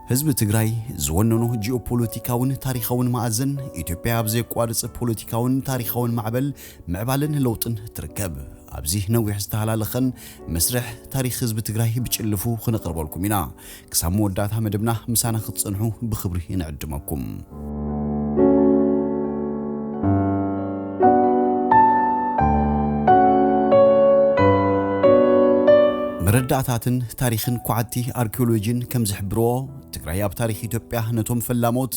ህዝቢ ትግራይ ዝወነኖ ጂኦፖለቲካውን ታሪኻውን መኣዘን፣ ኢትዮጵያ ኣብ ዘየቋርጽ ፖለቲካውን ታሪኻውን ማዕበል ምዕባለን ለውጥን ትርከብ። ኣብዚ ነዊሕ ዝተሃላለኸን መስርሕ ታሪኽ ህዝቢ ትግራይ ብጭልፉ ክነቕርበልኩም ኢና። ክሳብ መወዳእታ መደብና ምሳና ክትጸንሑ ብኽብሪ ንዕድመኩም። መረዳእታትን ታሪኽን ኳዕቲ ኣርኪኦሎጂን ከም ዝሕብርዎ፣ ትግራይ ኣብ ታሪኽ ኢትዮጵያ ነቶም ፈላሞት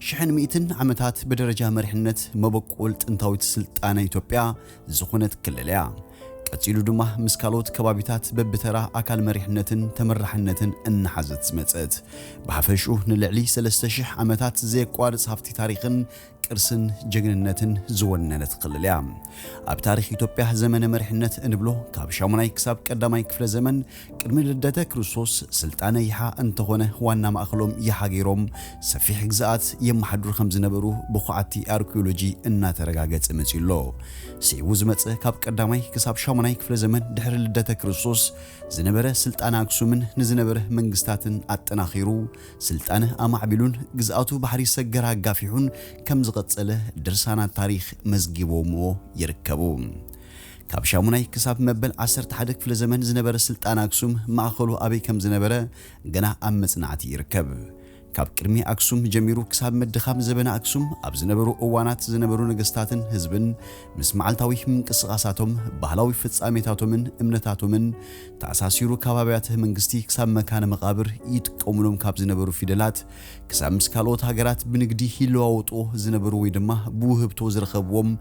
ሽሕን ሚእትን ዓመታት ብደረጃ መሪሕነት መበቆል ጥንታዊት ስልጣነ ኢትዮጵያ ዝኾነት ክልል እያ። ቀጺሉ ድማ ምስ ካልኦት ከባቢታት በብተራ ኣካል መሪሕነትን ተመራሕነትን እናሓዘት ዝመጸት፣ ብሓፈሽኡ ንልዕሊ ሰለስተ ሽሕ ዓመታት ዘየቋርጽ ሃፍቲ ታሪኽን ቅርስን ጀግንነትን ዝወነነት ክልል እያ። ኣብ ታሪኽ ኢትዮጵያ ዘመነ መሪሕነት እንብሎ ካብ ሻሙናይ ክሳብ ቀዳማይ ክፍለ ዘመን ቅድሚ ልደተ ክርስቶስ ስልጣነ ይሓ እንተኾነ፣ ዋና ማእኸሎም ይሓ ገይሮም ሰፊሕ ግዝኣት የመሓድሩ ከም ዝነበሩ ብኳዕቲ ኣርኪኦሎጂ እናተረጋገጸ መጺኡ ኣሎ። ስዒቡ ዝመጸ ካብ ቀዳማይ ክሳብ ሻሙናይ ክፍለ ዘመን ድሕሪ ልደተ ክርስቶስ ዝነበረ ስልጣነ ኣክሱምን ንዝነበረ መንግስታትን ኣጠናኺሩ፣ ስልጣነ ኣማዕቢሉን ግዝኣቱ ባሕሪ ሰገር ኣጋፊሑን ከም ዝቐጸለ ድርሳናት ታሪኽ መዝጊቦምዎ ይርከቡ። ካብ ሻሙናይ ክሳብ መበል ዓሰርተ ሓደ ክፍለ ዘመን ዝነበረ ስልጣነ ኣክሱም ማእኸሉ ኣበይ ከም ዝነበረ ገና ኣብ መጽናዕቲ ይርከብ። ካብ ቅድሚ ኣክሱም ጀሚሩ ክሳብ ምድኻም ዘበነ ኣክሱም ኣብ ዝነበሩ እዋናት ዝነበሩ ነገስታትን ህዝብን ምስ መዓልታዊ ምንቅስቓሳቶም፣ ባህላዊ ፍጻሜታቶምን እምነታቶምን ተኣሳሲሩ፣ ካብ ኣብያተ መንግስቲ ክሳብ መካነ መቓብር ይጥቀሙሎም ካብ ዝነበሩ ፊደላት፣ ክሳብ ምስ ካልኦት ሃገራት ብንግዲ ይለዋወጡ ዝነበሩ ወይ ድማ ብውህብቶ ዝረኸብዎም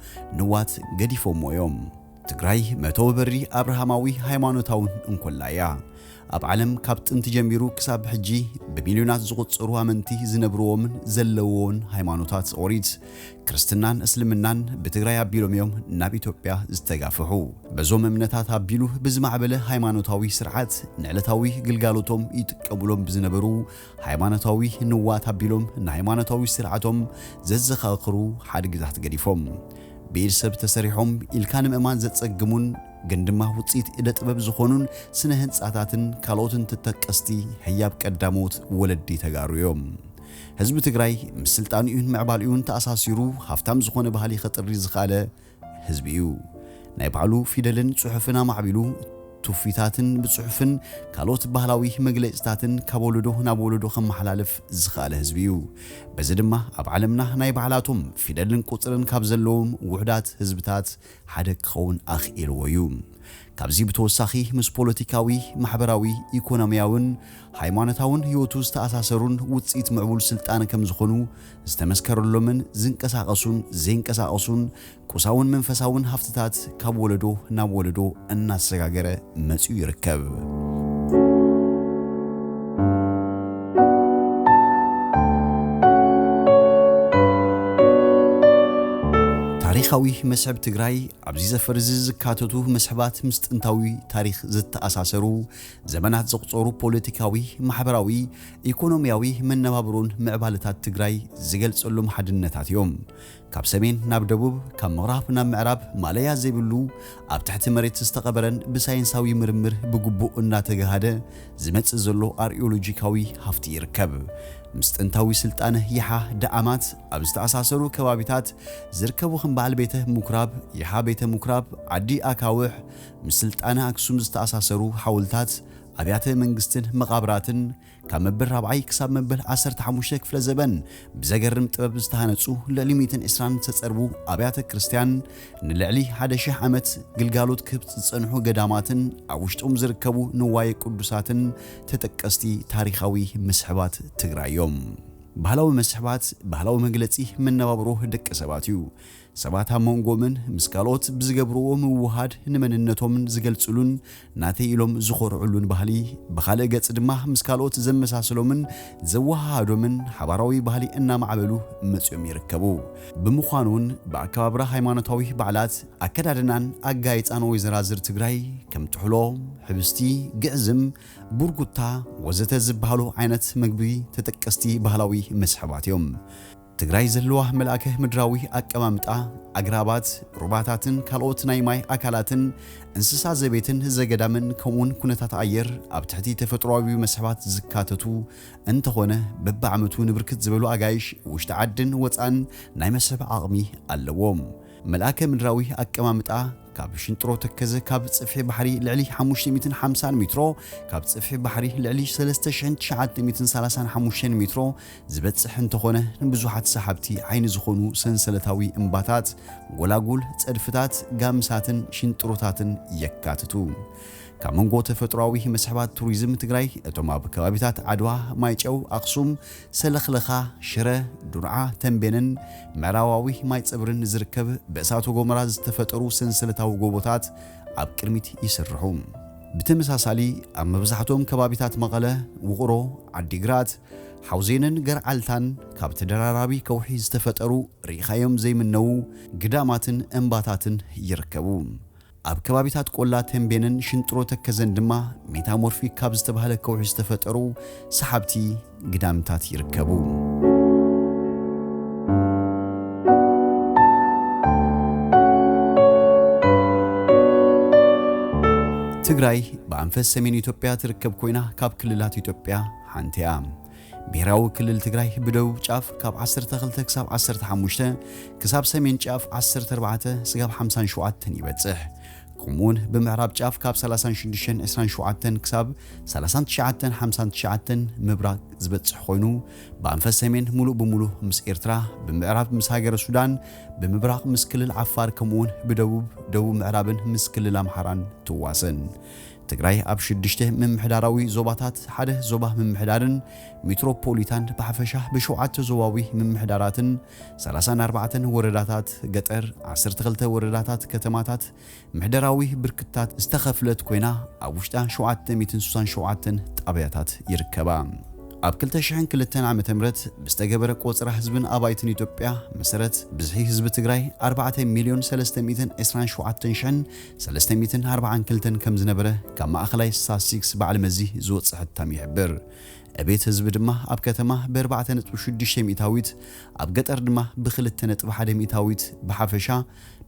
ንዋት ገዲፎምዎ እዮም። ትግራይ መእተዊ በሪ ኣብርሃማዊ ሃይማኖታውን እንኮላ እያ። ኣብ ዓለም ካብ ጥንቲ ጀሚሩ ክሳብ ሕጂ ብሚልዮናት ዝቑጸሩ ኣመንቲ ዝነብርዎምን ዘለውዎን ሃይማኖታት ኦሪት፣ ክርስትናን እስልምናን ብትግራይ ኣቢሎም እዮም ናብ ኢትዮጵያ ዝተጋፍሑ። በዞም እምነታት ኣቢሉ ብዝማዕበለ ሃይማኖታዊ ስርዓት ንዕለታዊ ግልጋሎቶም ይጥቀሙሎም ብዝነበሩ ሃይማኖታዊ ንዋት ኣቢሎም ንሃይማኖታዊ ስርዓቶም ዘዘኻኽሩ ሓድግታት ገዲፎም፣ ብኢድ ሰብ ተሰሪሖም ኢልካ ንምእማን ዘጸግሙን ግን ድማ ውጽኢት እደ ጥበብ ዝኾኑን ስነ ህንጻታትን ካልኦትን ተጠቀስቲ ህያብ ቀዳሞት ወለዲ ተጋሩ እዮም። ህዝቢ ትግራይ ምስ ስልጣንኡን ምዕባልኡን ተኣሳሲሩ ሃፍታም ዝኾነ ባህሊ ከጥሪ ዝኸኣለ ህዝቢ እዩ። ናይ ባዕሉ ፊደልን ጽሑፍን ኣማዕቢሉ፣ ትውፊታትን ብጽሑፍን ካልኦት ባህላዊ መግለጽታትን ካብ ወለዶ ናብ ወለዶ ከመሓላልፍ ዝኸኣለ ህዝቢ እዩ። በዚ ድማ ኣብ ዓለምና ናይ ባዕላቶም ፊደልን ቁጽርን ካብ ዘለዎም ውሑዳት ህዝብታት ሓደ ክኸውን ኣኽኢልዎ እዩ። ካብዚ ብተወሳኺ ምስ ፖለቲካዊ፣ ማሕበራዊ፣ ኢኮኖሚያውን ሃይማኖታውን ህይወቱ ዝተኣሳሰሩን ውጽኢት ምዕቡል ስልጣነ ከም ዝኾኑ ዝተመስከረሎምን ዝንቀሳቐሱን ዘይንቀሳቐሱን ቁሳውን መንፈሳውን ሃፍትታት ካብ ወለዶ ናብ ወለዶ እናሰጋገረ መጺኡ ይርከብ። ታሪኻዊ መስሕብ ትግራይ። ኣብዚ ዘፈር እዚ ዝካተቱ መስሕባት ምስ ጥንታዊ ታሪኽ ዝተኣሳሰሩ፣ ዘመናት ዘቑጸሩ ፖለቲካዊ፣ ማሕበራዊ፣ ኢኮኖሚያዊ መነባብሮን ምዕባለታት ትግራይ ዝገልጸሎም ሓድነታት እዮም። ካብ ሰሜን ናብ ደቡብ፣ ካብ ምዕራብ ናብ ምዕራብ ማለያ ዘይብሉ ኣብ ትሕቲ መሬት ዝተቐበረን ብሳይንሳዊ ምርምር ብግቡእ እናተገሃደ ዝመጽእ ዘሎ ኣርኪኦሎጂካዊ ሃፍቲ ይርከብ። ምስ ጥንታዊ ስልጣነ ይሓ ደኣማት ኣብ ዝተኣሳሰሩ ከባቢታት ዝርከቡ ከም በዓል ቤተ ምኩራብ፣ ይሓ ቤተ ምኩራብ፣ ዓዲ ኣካውሕ፣ ምስ ስልጣነ ኣክሱም ዝተኣሳሰሩ ሓወልታት፣ ኣብያተ መንግስትን መቓብራትን፣ ካብ መበል ራብዓይ ክሳብ መበል ዓሰርተ ሓሙሽተ ክፍለ ዘበን ብዘገርም ጥበብ ዝተሃነጹ ልዕሊ ሚእትን ዕስራን ዝተጸርቡ ኣብያተ ክርስቲያን፣ ንልዕሊ ሓደ ሽሕ ዓመት ግልጋሎት ክህብ ዝጸንሑ ገዳማትን ኣብ ውሽጦም ዝርከቡ ንዋየ ቅዱሳትን ተጠቀስቲ ታሪኻዊ መስሕባት ትግራይ እዮም። ባህላዊ መስሕባት ባህላዊ መግለጺ መነባብሮ ደቂ ሰባት እዩ። ሰባት ኣብ መንጎምን ምስ ካልኦት ብዝገብርዎ ምውሃድ ንመንነቶምን ዝገልጽሉን ናተይ ኢሎም ዝኾርዕሉን ባህሊ፣ ብኻልእ ገጽ ድማ ምስ ካልኦት ዘመሳስሎምን ዘወሃሃዶምን ሓባራዊ ባህሊ እናማዕበሉ መጺኦም ይርከቡ። ብምዃኑ እውን ብኣከባብራ ሃይማኖታዊ በዓላት፣ ኣከዳድናን ኣጋይጻን ወይዘራዝር ትግራይ ከም ጥሕሎ፣ ሕብስቲ፣ ግዕዝም፣ ቡርጉታ ወዘተ ዝበሃሉ ዓይነት መግቢ ተጠቀስቲ ባህላዊ መስሕባት እዮም። ትግራይ ዘለዋ መልኣከ ምድራዊ ኣቀማምጣ፣ ኣግራባት፣ ሩባታትን ካልኦት ናይ ማይ ኣካላትን፣ እንስሳ ዘቤትን ዘገዳምን፣ ከምኡውን ኩነታት ኣየር ኣብ ትሕቲ ተፈጥሮኣዊ መስሕባት ዝካተቱ እንተኾነ፣ በብዓመቱ ንብርክት ዝበሉ ኣጋይሽ ውሽጢ ዓድን ወፃእን ናይ መስሕብ ዓቕሚ ኣለዎም። መልኣከ ምድራዊ ኣቀማምጣ ካብ ሽንጥሮ ተከዘ፣ ካብ ጽፍሒ ባሕሪ ልዕሊ ሓሙሽተ ሚእትን ሓምሳን ሜትሮ፣ ካብ ጽፍሒ ባሕሪ ልዕሊ ሰለስተ ሽሕን ትሽዓተ ሚእትን ሰላሳን ሓሙሽተን ሜትሮ ዝበጽሕ እንተኾነ፣ ንብዙሓት ሰሓብቲ ዓይኒ ዝኾኑ ሰንሰለታዊ እምባታት፣ ጎላጉል፣ ጸድፍታት፣ ጋምሳትን ሽንጥሮታትን የካትቱ። ካብ መንጎ ተፈጥሮኣዊ መስሕባት ቱሪዝም ትግራይ፣ እቶም ኣብ ከባቢታት ዓድዋ፣ ማይጨው፣ ኣኽሱም፣ ሰለኽለኻ፣ ሽረ፣ ዱርዓ፣ ተምቤንን ምዕራባዊ ማይ ጸብርን ዝርከብ ብእሳተ ጎመራ ዝተፈጠሩ ሰንሰለታዊ ጎቦታት ኣብ ቅድሚት ይስርሑ። ብተመሳሳሊ፣ ኣብ መብዛሕትኦም ከባቢታት መቐለ፣ ውቕሮ፣ ዓዲግራት፣ ሓውዜንን ገርዓልታን ካብ ተደራራቢ ከውሒ ዝተፈጠሩ ርኢኻዮም ዘይምነዉ ግዳማትን እምባታትን ይርከቡ። ኣብ ከባቢታት ቆላ ተምቤንን ሽንጥሮ ተከዘን ድማ ሜታሞርፊክ ካብ ዝተባህለ ከውሒ ዝተፈጠሩ ሰሓብቲ ግዳምታት ይርከቡ። ትግራይ ብኣንፈት ሰሜን ኢትዮጵያ ትርከብ ኮይና፣ ካብ ክልላት ኢትዮጵያ ሓንቲ እያ። ብሄራዊ ክልል ትግራይ ብደቡብ ጫፍ ካብ ዓሰርተ ክልተ ክሳብ ዓሰርተ ሓሙሽተ፣ ክሳብ ሰሜን ጫፍ ዓሰርተ ኣርባዕተ ስጋብ ሓምሳን ሸውዓተን ይበጽሕ። ከምኡውን ብምዕራብ ጫፍ ካብ ሰላሳን ሽዱሽተን ዕስራን ሸውዓተን ክሳብ ሰላሳን ትሽዓተን ሓምሳን ትሽዓተን ምብራቕ ዝበጽሕ ኮይኑ፣ ብኣንፈት ሰሜን ሙሉእ ብሙሉእ ምስ ኤርትራ፣ ብምዕራብ ምስ ሃገረ ሱዳን፣ ብምብራቕ ምስ ክልል ዓፋር፣ ከምኡውን ብደቡብ፣ ደቡብ ምዕራብን ምስ ክልል ኣምሓራን ትዋሰን። ትግራይ ኣብ ሽዱሽተ ምምሕዳራዊ ዞባታት፣ ሓደ ዞባ ምምሕዳርን ሜትሮፖሊታን፣ ብሓፈሻ ብሸውዓተ ዞባዊ ምምሕዳራትን ሰላሳን ኣርባዕተን ወረዳታት ገጠር፣ ዓሰርተ ክልተ ወረዳታት ከተማታት፣ ምሕደራዊ ብርክታት ዝተኸፍለት ኮይና፣ ኣብ ውሽጣ ሸውዓተ ሚእትን ስሳን ሸውዓተን ጣብያታት ይርከባ። ኣብ ክልተ ሽሕን ክልተን ዓመተ ምህረት ብዝተገበረ ቆጽራ ህዝብን ኣባይትን ኢትዮጵያ መሰረት፣ ብዝሒ ህዝቢ ትግራይ ኣርባዕተ ሚልዮን ሰለስተ ሚእትን ዕስራን ሸውዓተን ሽሕን ሰለስተ ሚእትን ኣርባዓን ክልተን ከም ዝነበረ ካብ ማእኸላይ ስታትስቲክስ በዓል መዚ ዝወጽእ ሕታም ይሕብር። ዕቤት ህዝቢ ድማ ኣብ ከተማ ብኣርባዕተ ነጥቢ ሽዱሽተ ሚእታዊት፣ ኣብ ገጠር ድማ ብክልተ ነጥቢ ሓደ ሚእታዊት፣ ብሓፈሻ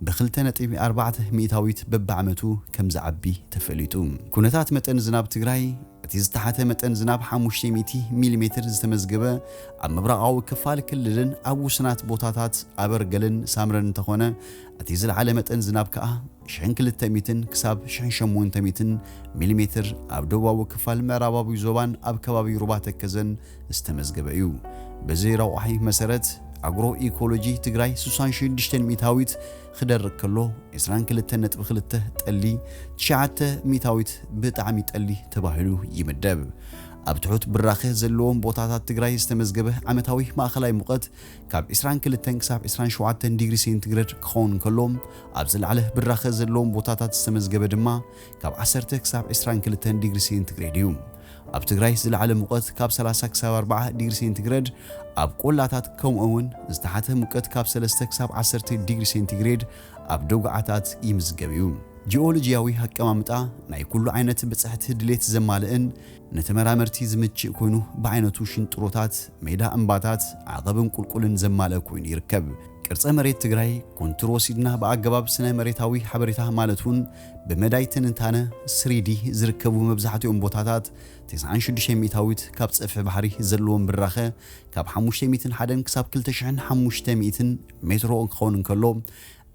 ብክልተ ነጥቢ ኣርባዕተ ሚእታዊት በብዓመቱ ከም ዝዓቢ ተፈሊጡ። ኩነታት መጠን ዝናብ ትግራይ፣ እቲ ዝተሓተ መጠን ዝናብ ሓሙሽተ ሚእቲ ሚሊሜትር ዝተመዝገበ ኣብ ምብራቓዊ ክፋል ክልልን ኣብ ውሱናት ቦታታት ኣበርገልን ሳምረን እንተኾነ፣ እቲ ዝለዓለ መጠን ዝናብ ከኣ ሽሕን ክልተ ሚእትን ክሳብ ሽሕን ሸሞንተ ሚእትን ሚሊሜትር ኣብ ደቡባዊ ክፋል ምዕራባዊ ዞባን ኣብ ከባቢ ሩባ ተከዘን ዝተመዝገበ እዩ። በዚ ረቋሒ መሰረት፣ ኣግሮ ኢኮሎጂ ትግራይ ስሳን ሽዱሽተን ሚእታዊት ክደርቅ ከሎ፣ ዕስራን ክልተን ነጥቢ ክልተ ጠሊ፣ ትሽዓተ ሚእታዊት ብጣዕሚ ጠሊ ተባሂሉ ይምደብ። ኣብ ትሑት ብራኸ ዘለዎም ቦታታት ትግራይ ዝተመዝገበ ዓመታዊ ማእኸላይ ሙቐት ካብ ዕስራን ክልተን ክሳብ ዕስራን ሸውዓተን ዲግሪ ሴንቲግሬድ ክኸውን እንከሎ፣ ኣብ ዝለዓለ ብራኸ ዘለዎም ቦታታት ዝተመዝገበ ድማ ካብ ዓሰርተ ክሳብ ዕስራን ክልተን ዲግሪ ሴንቲግሬድ እዩ። ኣብ ትግራይ ዝለዓለ ሙቐት ካብ ሰላሳ ክሳብ ኣርባዓ ዲግሪ ሴንቲግሬድ፣ ኣብ ቆላታት ከምኡ እውን ዝተሓተ ሙቀት ካብ ሰለስተ ክሳብ ዓሰርተ ዲግሪ ሴንቲግሬድ ኣብ ደጉዓታት ይምዝገብ እዩ። ጂኦሎጂያዊ ኣቀማምጣ ናይ ኩሉ ዓይነት ብፅሕቲ ድሌት ዘማልእን ንተመራመርቲ ዝምችእ ኮይኑ፣ ብዓይነቱ ሽንጥሮታት፣ ሜዳ እምባታት፣ ዓቐብን ቁልቁልን ዘማልአ ኮይኑ ይርከብ። ቅርጸ መሬት ትግራይ ኮንቱር ወሲድና ብኣገባብ ስነ መሬታዊ ሓበሬታ ማለት እውን ብመዳይ ትንታነ ስሪዲ ዝርከቡ መብዛሕትኦም ቦታታት፣ ተስዓን ሽዱሽተ ሚእታዊት ካብ ጸፍሒ ባሕሪ ዘለዎም ብራኸ ካብ ሓሙሽተ ሚእትን ሓደን ክሳብ ክልተ ሽሕን ሓሙሽተ ሚእትን ሜትሮ ክኸውን እንከሎ፣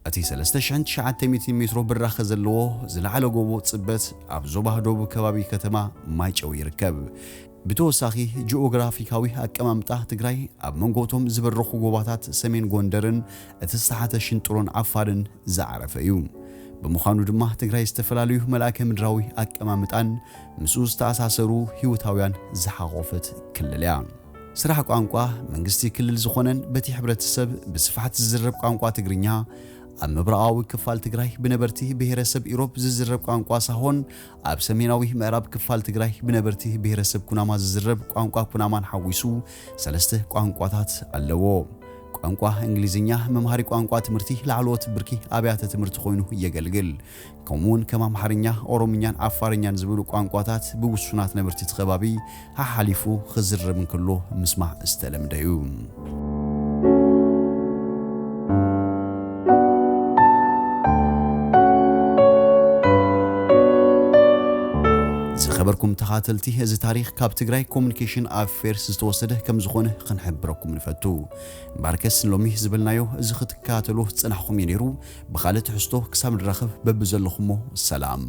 እቲ ሰለስተ ሽሕን ትሽዓተ ሚእትን ሜትሮ ብራኸ ዘለዎ ዝለዓለ ጎቦ ጽበት ኣብ ዞባ ደቡብ ከባቢ ከተማ ማይጨው ይርከብ። ብተወሳኺ፣ ጂኦግራፊካዊ ኣቀማምጣ ትግራይ ኣብ መንጎ እቶም ዝበረኹ ጎባታት ሰሜን ጎንደርን እቲ ዝተሓተ ሽንጥሮን ዓፋርን ዝዓረፈ እዩ። ብምዃኑ ድማ፣ ትግራይ ዝተፈላለዩ መልኣከ ምድራዊ ኣቀማምጣን ምስኡ ዝተኣሳሰሩ ህይወታውያን ዝሓቖፈት ክልል እያ። ስራሕ ቋንቋ መንግስቲ ክልል ዝኾነን በቲ ሕብረተሰብ ብስፋሕቲ ዝዝረብ ቋንቋ ትግርኛ፣ ኣብ ምብራቓዊ ክፋል ትግራይ ብነበርቲ ብሄረሰብ ኢሮብ ዝዝረብ ቋንቋ ሳሆን፣ ኣብ ሰሜናዊ ምዕራብ ክፋል ትግራይ ብነበርቲ ብሄረሰብ ኩናማ ዝዝረብ ቋንቋ ኩናማን ሓዊሱ ሰለስተ ቋንቋታት ኣለዎ። ቋንቋ እንግሊዝኛ መምሃሪ ቋንቋ ትምህርቲ ላዕለዎት ብርኪ ኣብያተ ትምህርቲ ኮይኑ የገልግል። ከምኡውን ከም ኣምሓርኛ፣ ኦሮምኛን ዓፋርኛን ዝበሉ ቋንቋታት ብውሱናት ነበርቲ እቲ ከባቢ ሓሓሊፉ ክዝረብ እንከሎ ምስማዕ ዝተለምደ እዩ። በርኩም ተኻተልቲ፣ እዚ ታሪኽ ካብ ትግራይ ኮሚኒኬሽን ኣፌርስ ዝተወሰደ ከም ዝኾነ ክንሕብረኩም ንፈቱ። እምበኣርከስ ንሎሚ ዝበልናዮ እዚ ክትከታተሉ ዝጸናሕኹም እዩ ነይሩ። ብኻልእ ትሕዝቶ ክሳብ ንራኸብ በብዘለኹሞ ሰላም።